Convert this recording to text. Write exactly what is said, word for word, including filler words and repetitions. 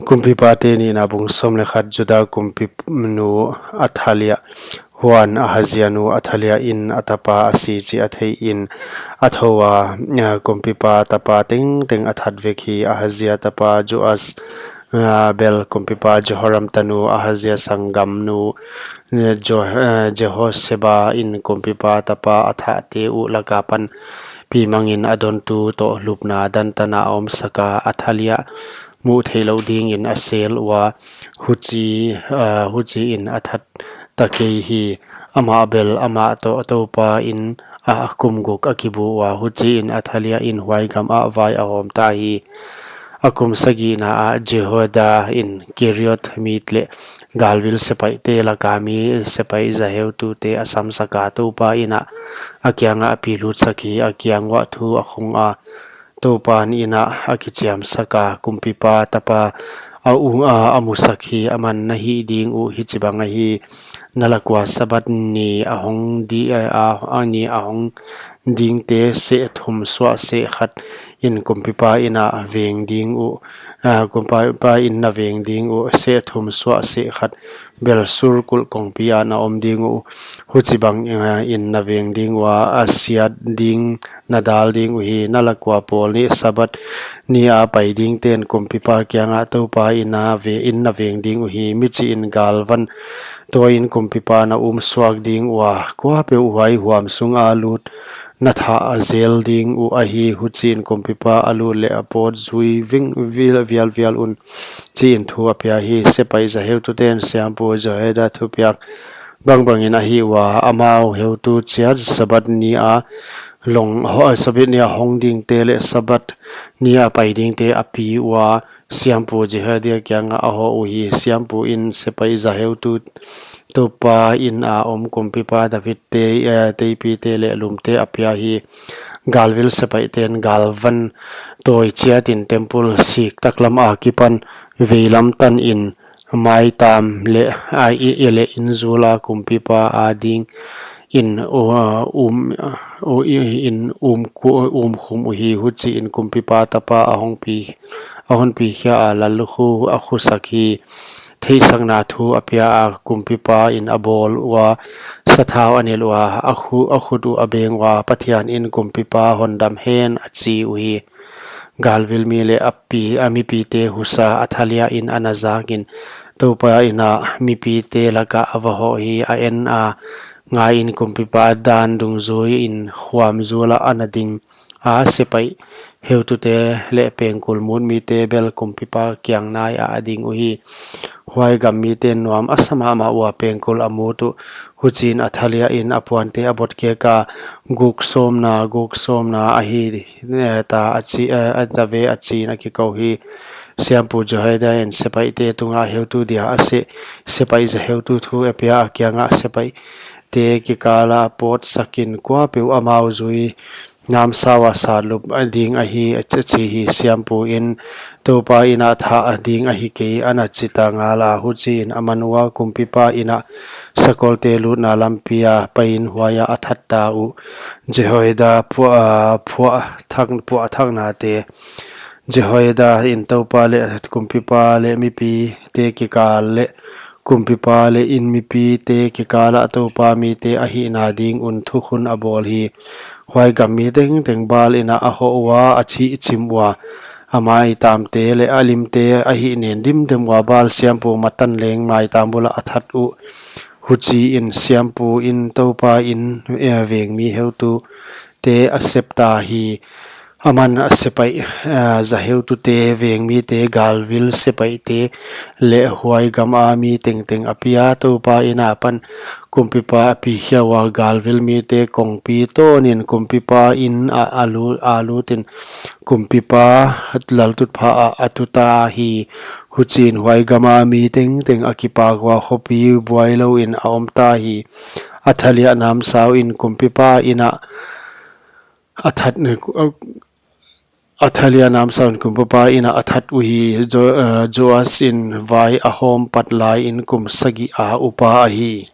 Kumpipate Nihna bung sawm leh khat. Juda kumpinu Athaliah. Huan Ahazia nu Athaliah in a tapa a si chih a theihin a thou a, kumpipa tapa tengteng a that vek hi. Ahazia tapa Joas, ah, bel kumpipa Jehoram tanu Ahazia sanggamnu, eh, Jo-, eh, Jehosheba in kumpipa tapa a thahte uh laka pan pi mangin a dontu toh lupna dan tana a omsak a, Athaliah muh theihlouh dingin a sel ua, huchi, ah, huchiin a that ta kei hi. Amah bel amah toh Toupa in a kum guk a kibu ua, huchiin Athaliah in huai gamah vai a hawm ta hi. A kum sagihna ah Jehoiada in Kerioth mit leh galvil sepaihte laka mi sepaih zaheutute a samsak a, Toupa in a kiangah a pi lutsak hi. A kiang uah thu a khung a, Toupan in a kichiamsak a, kumpipa tapa a u-, a, a musak hi. Aman, na hih ding uh hichibang ahi, na lak ua Sabbath ni a hong di-, a, a, ni a hong dingte seh thum suah seh khat in kumpipa in a veng ding uh, a, kumpipa in na veng ding uh, seh thum suah seh khat bel sur kulh kongpi ah na om ding uh, huchibang, a, in na veng ding ua, a siat ding na dal ding uhi. Na lak ua pawl nih Sabbath ni a pai dingte'n kumpipa kiangah Toupa in a ve-, in na veng ding uhi. Michih in galvan tawiin kumpipa na um suak ding ua, kuapeuh huai huam sunga lut na thah zel ding uh ahi. Huchiin kumpipa a lut leh a pawt zui ving vil-, vialvial un, chiin thu a pia hi. Sepaih zaheututen siampu Jehoiada thupiak bangbangin a hih ua, amau heutu chiat Sabbath ni a long, ho-, Sabbath ni a hong dingte leh Sabbath ni a pai dingte a pi ua, siampu Jehoiada kiangah a hoh uhi. Siampu in sepaih zaheutu Toupa in a om kumpipa David te, eh, teipite leh lumte a pia hi. Galvil sepaihten galvan tawi chiatin temple sik taklam akipan veilam tanin maitam leh, a, i, i leh inzula kumpipa adingin, u, um, u, i, in um ku, um khum uhi. Huchiin kumpipa tapa a hong pi, a hon pi khia a, lallukhu a khusak hi. Theihsakna thu a pia a, kumpipa in a bawl ua, sathau a nilh ua, a khu, a khut uh a beng ua, Pathian in kumpipa hon dam hen a chi uhi. Galvil mi leh a pi, a mipite husa Athaliah in a na zakin, Toupa in a mipite lakah a va hoh hi. A en a, ngaiin kumpipa dan dungzuiin khuam zulah a na ding a, sepaih heutute leh pengkul mut mite bel kumpipa kiang nai ah a ding uhi. Huai gam mite'n nuam a sa mahmah ua, pengkul a mut uh. Huchiin Athaliah in a puante a bawtkek a, guk sawmna, guk sawmna ahi, eh, ta a chi, eh, a ta ve a chiin a kikou hi. Siampu Jehoiada in sepaihte tungah heutu dia a seh, sepaih zaheutu thu a pia a, kiangah sepaihte kikala pawtsakin kuapeuh amau zui namsau a satlup ding ahi, a chi hi. Siampu in, Toupa in a thah ding ahi kei, a na chi ta ngal a. Huchiin aman ua kumpipa in a sakolte lutna lampi a paiin huai ah a that ta uh. Jehoiada phuah, a, phuah thak, phuah thaknate. Jehoiada in Toupa leh kumpipa leh mipite kikal leh kumpipa leh in mipite kikalah Toupa mite a hihna ding un thukhun a bawl hi. Huai gam mi tengteng Baal in a hoh ua, a chihchim ua, a maitamte leh a limte a hih nen dimdem ua, Baal siampu Matan leng maitam bulah a that uh. Huchiin siampu in Toupa in, eh, vengmi heutute a sep ta hi. Aman a sepaih, eh, zaheutute, vengmite, galvil sepaihte leh huai gama mi tengteng a pia. Toupa in apan kumpipa a pi khia ua, galvil mite kongpi tawnin kumpipa in a, a lu-, a lutin kumpipa laltutphah ah a tu ta hi. Huchiin huai gama mi tengteng a kipak ua, khopi buai louin a om ta hi. Athaliah namsau in kumpipa in a a that, Athaliah namsau in kumpipa in a a that uhi. Jo-, eh, Joas in vai a hawm pat laiin kum sagih a upa ahi.